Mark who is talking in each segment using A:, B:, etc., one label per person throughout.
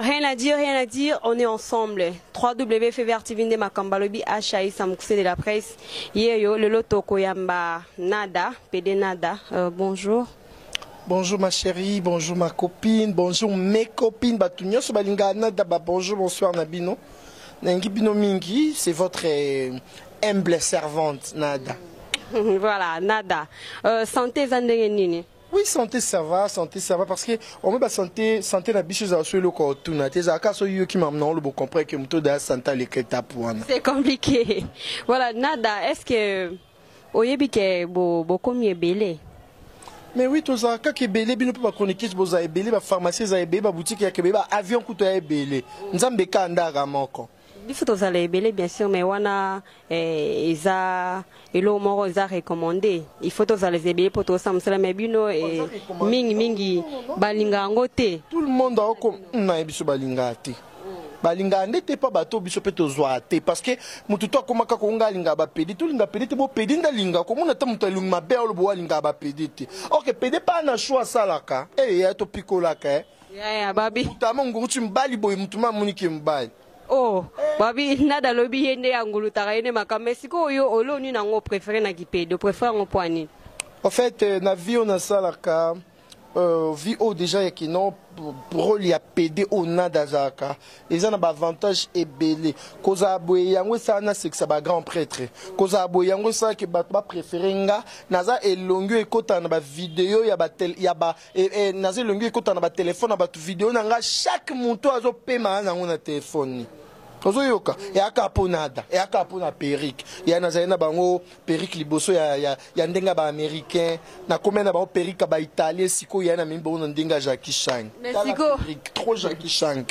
A: Rien à dire, rien à dire, on est ensemble. 3W Fever TV nde makambo alobi Achaï Samukuse de la presse. Yeyo lelo tokoyamba Nada, PD Nada. Bonjour.
B: Bonjour ma chérie, bonjour ma copine, bonjour mes copines, bato nyonso balingaka Nada ba bonjour, bonsoir na bino. Nangi bino mingi, c'est votre humble servante Nada.
A: Voilà, Nada. Santé eza ndenge nini?
B: Oui, santé ça va, santé ça va parce que on met ba santé, santé na biso za so eloko otuna te ezalaka so yoki mamu na olobo comprendre que moto da santé aleka étape wana.
A: C'est compliqué. Voilà, Nada, est-ce que oyebi ke bo bokomi ebele?
B: Mais oui, tozala kaka ebele, bino mpe bachroniqueuse bozala ebele, bapharmacie eza ebele, baboutique yaka ebele, baavion kutu ya ebele. Nzambe ka ndaka moko.
A: Biso tozala ebele bien sûr, mais wana eza eloko moko eza recommandé, il faut tozala ebele mpo tosala mosala, mais bino mingi mingi balingaka yango te.
B: Tout le monde aoko na biso balingaka te, balingaka nde te mpa bato biso mpe tozwaka te, parce que motu to akóma kaka onga alingaka bapédé, tolinga pédé te, bopédé nde alingaka komona ata moto alungi mabe alobo alingaka bapédé te. Ok, pédé mpa na choix asalaka eya topikolaka
A: Ya babi.
B: Tama nguruti mobali boye, motu ma amoniki mobali.
A: Oh, babi Nada alobi ye nde angulutaka ye nde makambo. Mais sikoyo oloni nango préféré na kipédé, opréféré yango mpo anini?
B: En fait, na vie oyo nasalaka, vie oyo déjà yaki no rôle ya PD oyo Nada azalaka eza na baavantage ebele. Kozala boye yango esala nasekisa bagrand prêtre, kozala boye yango esalaki bato bapréféré nga. Naza elongi oyo ekotana na bavideo ya ba, ya ba naza elongi oyo ekotana na batelefone na bato. Video na nga, chaque moto azopema nango na telefone, ozoyoka eyaka mpo Nada, eyaka mpo na perruque ya nazali na bango, perruque liboso ya ndenge ya baaméricain, nakomi na bango perruque ya baitalien, sikoyo ya na memi bango na ndenge ya Jackie Chan. Trop Jackie Chan.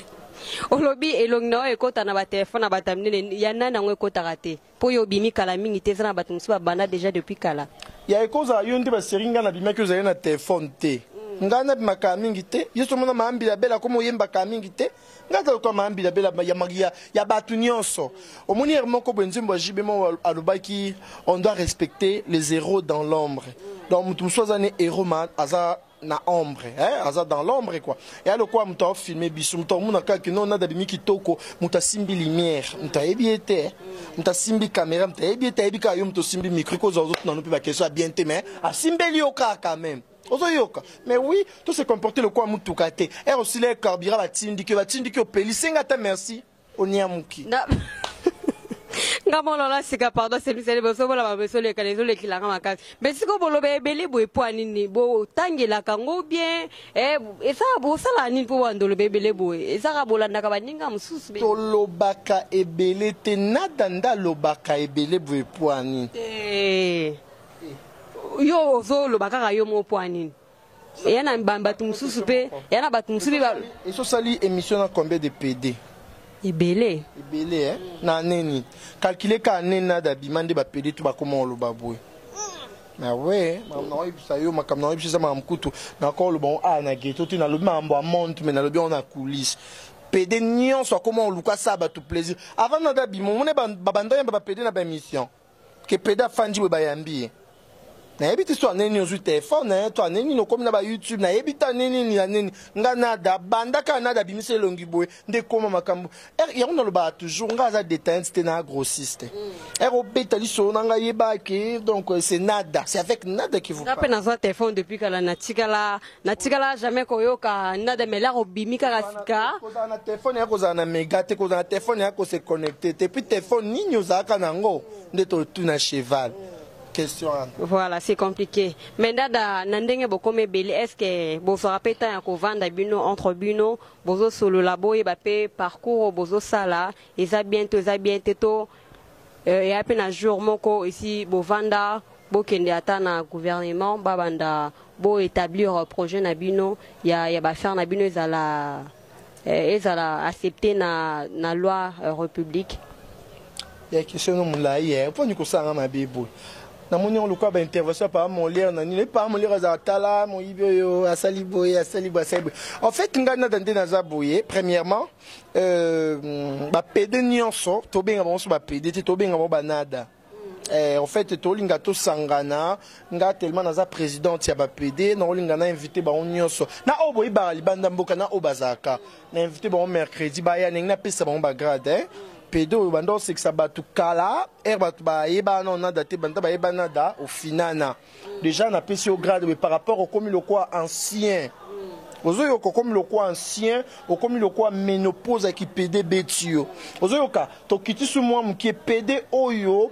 A: Olobi elongi na oyo ekɔta na batelefone na bato ya minene, ya nani yango ekɔtaka te? Mpo oyo obimi kala mingi te, eza na bato mosusu babanda déjà depuis kala.
B: Ya ekozala yo nde basérie ngai nabimaki ozali na telefone te. Ngai nabimaka mingi te, ye somona Maambila Bela komo oyembaka mingi te. Ngai aza lokola Maambila Bela ya bato nyonso. Omoni ere moko boye nzembo ya JB mo alobaki: "On doit respecter les héros dans l'ombre." Donc moto mosusu aza ne héros ma aza na ombre, hein? Aza dans l'ombre quoi. Ya lokola moto aofilme biso, moto amona kaka no Nada abimi kitoko, moto asimbi lumière moto ayebi ye te, moto asimbi caméra moto ayebi ye te, ayebi kaka yo moto osimbi micro, kozwa ozotuna no mpe baquestion ya bien te, mais asimbeli yo kaka quand même ozoyoka. Mais oui, to se comporter lokola motuka te, ere osila carburant, batindiki yo, batindiki, opeli, senga ata merci, oniamuki.
A: Nga molola sika, pardon, seliseli bosobola bameso olekana ezolekilanga makasi. Mais sikoyo boloba ebele boye mpo anini? Botangelaka yango bien, eza bosala nini mpo banda oloba ebele boye? Ezaka bolandaka baninga mosusu?
B: Tolobaka ebele te, Nada nde alobaka ebele boye mpo anini?
A: Te, yo ozoloba kaka yo moko, mpo anini? Eya na bato mosusu mpe, eya na bato mosusu mpe.
B: Esosali émission na combien de PD?
A: Ebele.
B: Ebele, eh? Na neni calcule kaka neni Nada abima nde bapédé to bakoma oloba boye. Mais ouais, makambo nakoyebisa yo, makambo nakoyebisa eza makambo kutu nakoloba ngo a na geto te. Nalobi makambo ya monde, mais nalobi yango na coulisse. Pédé nyonso akoma oluka asala bato plaisir. Avant Nada abima, omone babanda oyamba bapédé na baémission ke pédé afandi boye, bayambi ye. Nayebi te so aneni ozwi telefone na ye to aneni nini okomi na bayoutube, nayebi te aneni nini aneni. Nga Nada banda kaka Nada abimisa elongi boye nde ekóma makambo. Yango nalobaka toujours, nga aza détaillante te, na grossiste. Ere obeta lisolo na ngai, yeba ke donc c'est Nada, c'est avec Nada qui vous
A: Nga mpe nazwa telefone depuis kala, natikala jamais koyoka Nada, mais lare obimi kaka sika.
B: Kozala na telefone ya kozala na méga te, kozala na telefone ya kose connecte te. Puis telefone nini ozalaka nango nde totuna cheval question wana.
A: Voilà, c'est compliqué. Mais Nada, na ndenge bokomi ebele, est ce que bozwaka mpe temps ya kovanda bino entre bino, bozosolola, boyeba mpe parcours oyo bozosala eza bien to eza bien te? To eya mpe na jour moko esi bovanda, bokende ata na gouvernement, babanda boétablir projet na bino ya baaffaire na bino ezala accepté na loi république?
B: Ya question no molai ye mponi kosalanga mabe boye. Namoni yango lokola baintervention ya papa Molière na nini. Papa Molière azala tala moyibi oyo asali boye, asali boye, asali boye. En fait, ngai Nada nde naza boye. Premièrement, bapédé nyonso tobenga bango so bapédé te, tobenga bango banada. En fait, tolinga tosangana. Nga tellement naza présidente ya bapd, naolinga na invité bango nyonso na oyo boyebaka libanda mboka na oyo bazalaka. Na invité bango mercredi, baya ndenge napesa bango bagrade, eh? Pd oyo banda osekisa bato kala ere, bato bayeba na onada te, banda bayeba nada ofinana déjà. Napesi yo grade boye par rapport okomi lokwa ancien, ozoyoka, okomi lokwa ancien, okomi lokwa ménopause ya kipd beti yo, ozoyoka. Tokiti su mwa moke, pd oyo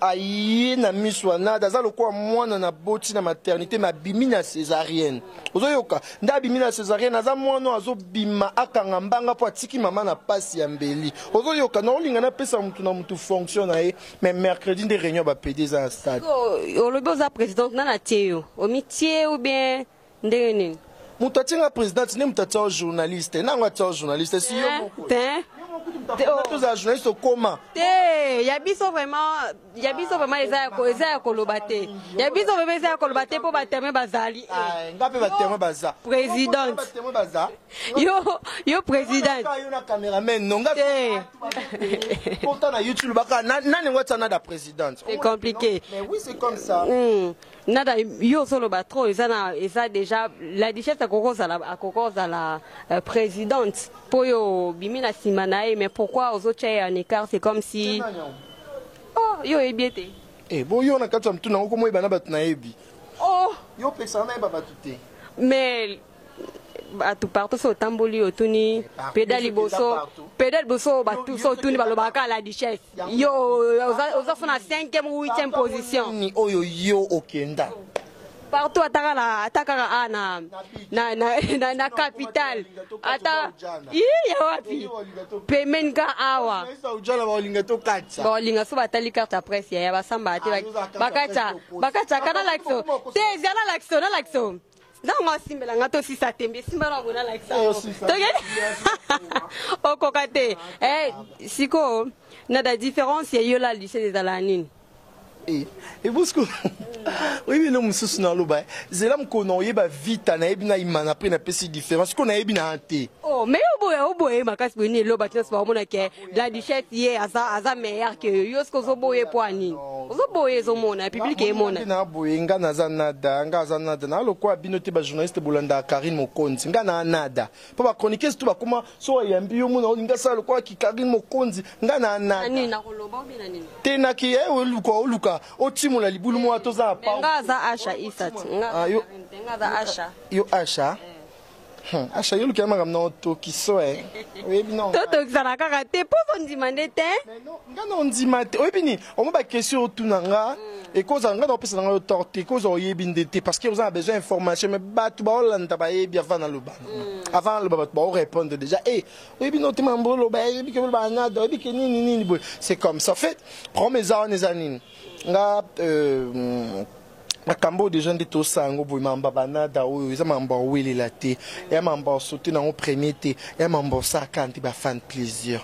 B: aye na miso ya nada aza lokola mwana na boti na maternité, mais abimi na césarienne, ozoyoka. Nde abimi na césarienne, aza mwana oyo azobima akanga mbanga mpo atiki mama na pasi ya mbeli, ozoyoka. Na olinga napesa mutu na mutu fonction na ye, mais mercredi nde réunion ya bapd eza na stade.
A: Olobi oza présidente, nana atie yo? Omitie ou bien ndenge nini?
B: Moto atienga présidente nde moto atia yo journaliste, nango atia yo journaliste si yo moko.
A: Te.
B: Tozala journaliste okoma.
A: Te, ya biso vraiment, ya biso vraiment eza ya koloba te. Ya biso vraiment eza ya koloba te, mpo batémoin bazali.
B: Nga mpe batémoin baza.
A: Présidente.
B: Batémoin baza.
A: Yo présidente.
B: Yo na cameraman no nga.
A: Te.
B: Kota na YouTube, baka nani ngo atia nada présidente.
A: C'est compliqué.
B: Mais oui, c'est comme ça.
A: Nada, yo ozoloba trop. Eza na eza déjà la duchesse akoki kozala présidente mpo oyo obimi na nsima na ye, mais pourquoi ozotia ye en écart? C'est comme si, oh, yo oyebi ete.
B: Eh, bo yo na kati ya motuna yango komoyeba na bato nayebi.
A: Oh.
B: Yo opekisaka nayeba bato te.
A: Mais bato partout, so otamboli, otuni peda liboso, peda liboso, bato so otuni, balobaka la duchesse. Yo oza so na 5e ou 8e position.
B: Nini oyo yo okenda?
A: Partout, ata kaka a na capitale, ata ya wapi pembeni ka awa.
B: Ujana baolinga tokatisa.
A: Baolinga so batali carte ya presse ya basamba te, bakatiaka na lakiso te. Eza na lakiso, na lakiso ntango asimbelanga tosisa tembe, esimba na bona lakisa tokende okoka te. Sikoyo na différence ya yo la duchesse ezala nini?
B: Ebosiko oyebi elo mosusu naloba, zela mokolo na oyeba vita nayebi na imana mpe napesi différence sikoyo nayebi na te.
A: Oh, mais oboya, oboye makasi boye nini? Eloba nyonso baomona ke la duchesse ye aza meilleur ke yo. Soki ozoboye po anini ozoboye, ezomona public emona.
B: Na boye nga naza nada, nga aza nada na lokola bino te. Bajournaliste bolandaka Karine Mokonzi, nga na nada mpo bachroniqueuse to bakoma so ayambi yo mona olinga sala lokola ki Karine Mokonzi, nga na nada.
A: Nini nakoloba obi na nini?
B: Te, naki ye oluka, oluka otimola libulu moko toza na
A: pa. Nga aza Asha Isat, nga aza Asha.
B: Yo Asha, Asha, yo olukela makambo na otokiso e oyebi na.
A: Totokisana kaka te mpo ozondima nde te.
B: Nga na ondima te. Oyebi nini, omo baquestion otuna nga ekozala nga na opesa na nga yo tort te, ekozala oyebi nde te parce que oza na besoin information, mais bato baolanda bayebi. Avant naloba, avant naloba, bato baorépondre déjà e oyebi no te mambo oloba, oyebi ke oloba nada, oyebi ke nini nini boye. C'est comme ça. En fait, problème eza wana, eza nini, nga makambo oyo deja nde tosala yango boye. Mambo banada oyo eza mambo awelela te, eya mambo asote nango premier te, eya mambo osalaka nte bafan plaisir.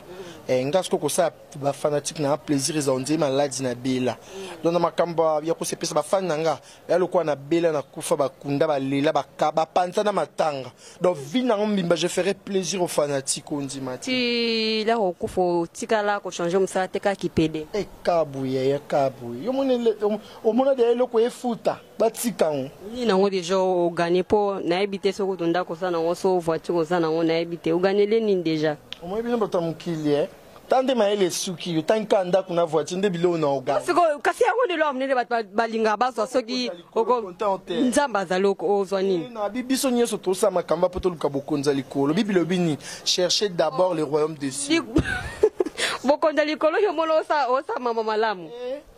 B: Nga sikoyo kosala bafanatique na nga plaisir eza ondie maladi na bela. Donc na makambo ya kosepesa bafani na nga, ya lokola na bela, na kufa, bakunda, balela, bapanza na matanga. Donc vie nango mbimba, je ferai plaisir aux fanatiques, ondima te.
A: Ti la kokufa, otikala kochange mosala te, kaka kipede.
B: Ekabuye ya kabuye, yo omona deya eloko efuta batika yango.
A: Nini nango deja ogane? Mpo nayebi te soki oto ndako oza nango, so voiture oza nango, nayebi te oganele nini deja.
B: Omoi bino bato ya mokili e ta nde mayele esuki yo tangi kaka ndako na voiture nde biloko na ogane.
A: Sikoyo kasi yango nde eloko monene bato balingaka bazwa. Soki Nzambe azali, ozwa nini?
B: Nabi biso nyonso tosala makambo mpo toluka bokonzi ya likolo. Bible elobi nini? Cherchez d'abord le royaume des cieux.
A: Bokonzi ya likolo, yo mona osala mama malamu.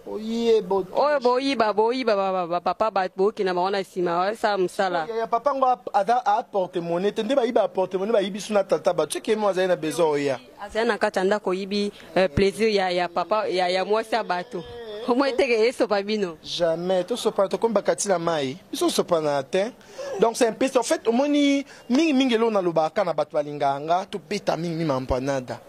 B: Oyeba.
A: Oyo boyiba, boyiba bapapa, bato bokenda bango na nsima, osala mosala.
B: Ya papa ngo aza aporte monnaie te, nde bayiba aporte monnaie, bayibi so na tata bato soki emo azali na besoin oya.
A: Azali na kati ya ndako, oyibi plaisir ya papa ya mwasi ya bato, omoi teke esopa bino.
B: Jamais tosopana, tokomi bakati na mai, biso tosopana te. Donc c'est un peu, en fait, omoni mingimingi eloko nalobaka na bato balingaka nga, tobeta mingi mampanada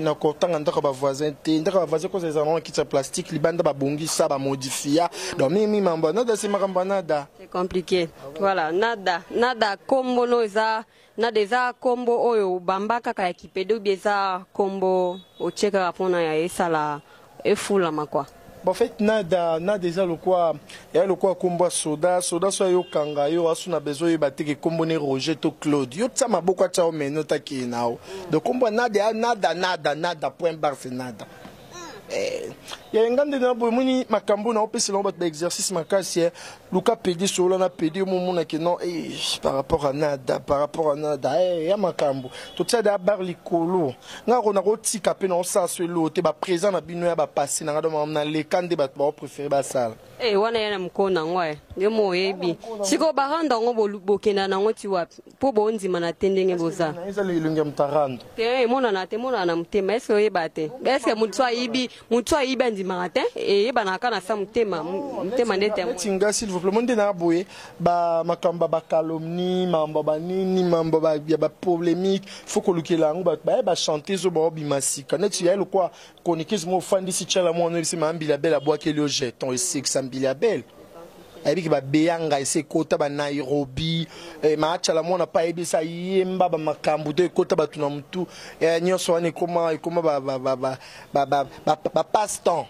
B: na kotanga ndako ya bavoisin te. Ndako ya bavoisin koza ezala nango kiti ya plastique, libanda babongisa, bamodifia. Donc mingimingi mambo ya nada, se makambo ya nada.
A: C'est compliqué, voilà. Nada, nada, kombo no eza nada, eza kombo oyo bamba kaka ya kipede obi eza kombo otie kaka mpona ya esala efulama kwa?
B: Bon, en fait, nada nada eza lokwa, eya lokwa kombo ya soda. Soda so ayokanga yo, aso na besoin oyeba te ke kombo ne Roger to Claude. Yo tia maboko, atia yo meno, takee na yo. Donc kombo ya nada ya nada, nada, nada, point barre, c'est nada. Ya nga nde na boye, omoni makambo na opesela ngo bato baexercice makasi. Luka pedi, solola na pedi, omomonake non, par rapport à nada, par rapport à nada, ya makambo totia da bar likolo. Nga ko nakotika mpe naosala so eloo te. Baprésent na bino ya bapasse na nga, donc naleka nde bato baopréféré basala.
A: Wana ye na mokolo nango, nde mo oyebi sikoyo barando yango, bokenda nango ti wapi mpo bondima na te ndenge boza?
B: Eza elongi ya moto arando.
A: Te, emonana te, emonana na motema. Eske oyeba te? Eske motu ayibi, motu ayibi andimaka te? Eyebanaka na sa motema, motema nde témoin.
B: Neti nga, s'il vous plaît, mo nde na boye, bamakambo ya bacalomnie, mambo banini, mambo ya bapolémique, faut kolukela yango bato baye bachanteuse oyo baobima sika. Neti yaye lokwa chroniqueuse mo ofandisi tiala mwana, oyebisi maa Mbila Bel abwakeli yo jeton, esekisa Mbila Bel, ayebiki babeyanga ese ekota banairobi, maacala mwana mpe ayebisa yemba bamakambo to ekota bato na motu. Nyonso wana ekoma bapasse temps,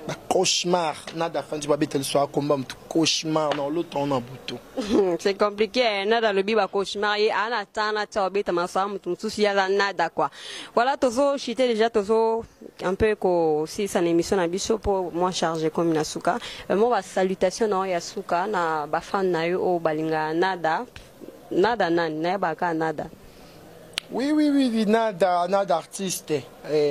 B: bacauchemar. Nada afandi, babeta liso, akomba motu cauchemar na olota na butu.
A: C'est compliqué. Nada alobi bacauchemar, ye ana tana tia obeta masala motu mosusu, ye aza nada quoi. Voilà, tozo chite déjà, tozo un peu kosilisa na émission na biso mpo mwa charge komi na suka. Mo basalutation na oyo ya suka na bafan na yo oyo balingaka nada. Nada nani nayebaka nada?
B: Oui, nada, nada artiste.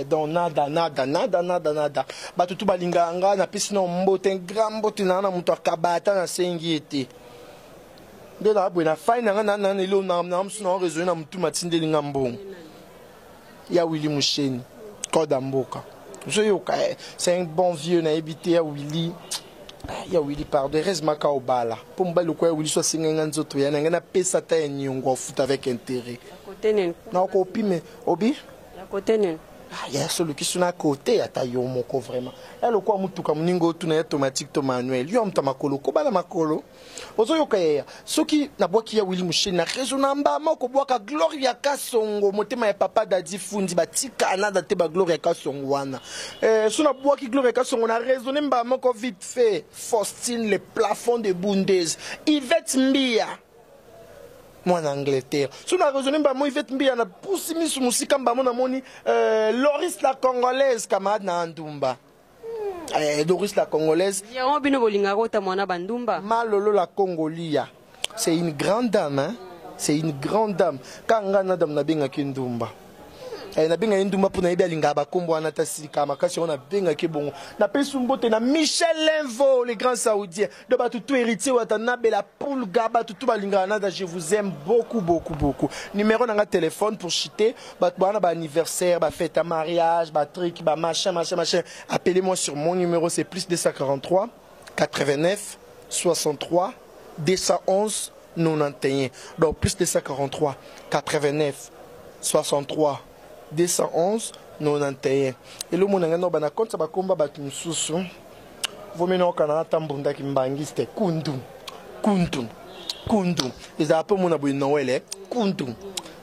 B: Donc nada, nada, nada, nada, nada. Bato tu balingaka nga, napesi na mbote, grand mbote na na moto akaba ata nasengi ye te. Nde na boye na fai na nga na na elo na na mosu na raisonner na motu matindeli nga mbongo. Ya Willy Musheni, code ya mboka. Ozoyoka, c'est un bon vieux, nayebi te ya Willy. Ya Willy, pardon, heureusement ka obala. Po mobali lokola ya Willy so asengai nga nzoto ya na ngai, napesa ata ya niongo, afuta avec intérêt.
A: Kote nini?
B: Na okopime obi.
A: Ya kote nini?
B: Ya soluki so na kote ata yo moko vraiment. Ya lokwa mutuka moninga otuna ya automatique to manuel. Yo muta makolo, kobala makolo. Ozoyoka yeya, soki nabwaki ya Willy Musheni na réseau na mbama, okobwaka Gloire ya Kasongo, motema ya papa Dadi Fundi, batika anada te, bagloire ya Kasongo wana. So nabwaki Gloire ya Kasongo na raisonne mbama moko vite fait, Faustine le plafond de Bundes, Yvette Mbia mwana Angleterre. So na raisonne mbamo Yvette Mbia, na pusi misu mosika mbamo, namoni Loris la Congolaise, camarade na Andumba. Doris la Congolaise.
A: Yango bino bolingaka ota mwana bandumba.
B: Malolo la Congolia. C'est une grande dame, hein? C'est une grande dame. Quand nga na dame nabengaki ndumba. Nabengaki ndumba mpo nayebi alingaka bakombo wana ta sika makasi yango, nabengaki bongo. Napesi mbote na Michel Linvo, le grand saoudien. De bato tout héritier Watanabe la Pulga, bato tout balingaka nada, je vous aime beaucoup, beaucoup, beaucoup. Numéro na nga téléphone pour chiter, bato bana ba anniversaire, ba fête à mariage, ba truc, ba machin, machin, machin. Appelez-moi sur mon numéro, c'est plus 243 89 63 211 91. Donc plus 243 89 63 211 91. Eloko na ngai no bana compte bakomba bato mosusu vomina okana ata mbundaki mbangiste kundu kundu kundu ezala mpe omona boye Noël, kundu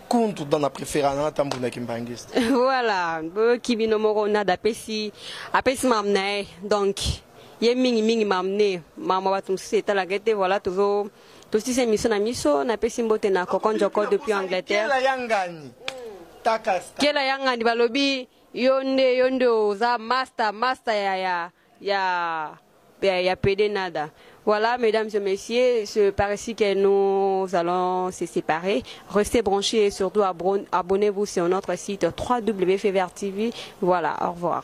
B: kundu dans na préféré na ata mbundaki mbangiste.
A: Voilà, boyoki bino moko, nada apesi mamu na ye. Donc ye mingimingi mamu ne mama bato mosusu etalaka ete. Voilà, tozo tosisa émission na miso. Napesi mbote na Kokonjoko depuis Angleterre.
B: Kela yangani takasta.
A: Kela yangani, balobi yo nde, yo nde oza master, master ya PD Nada. Voilà, mesdames et messieurs, c'est par ici que nous allons se séparer. Restez branchés et surtout abonnez-vous sur notre site www.fever TV. Voilà, au revoir.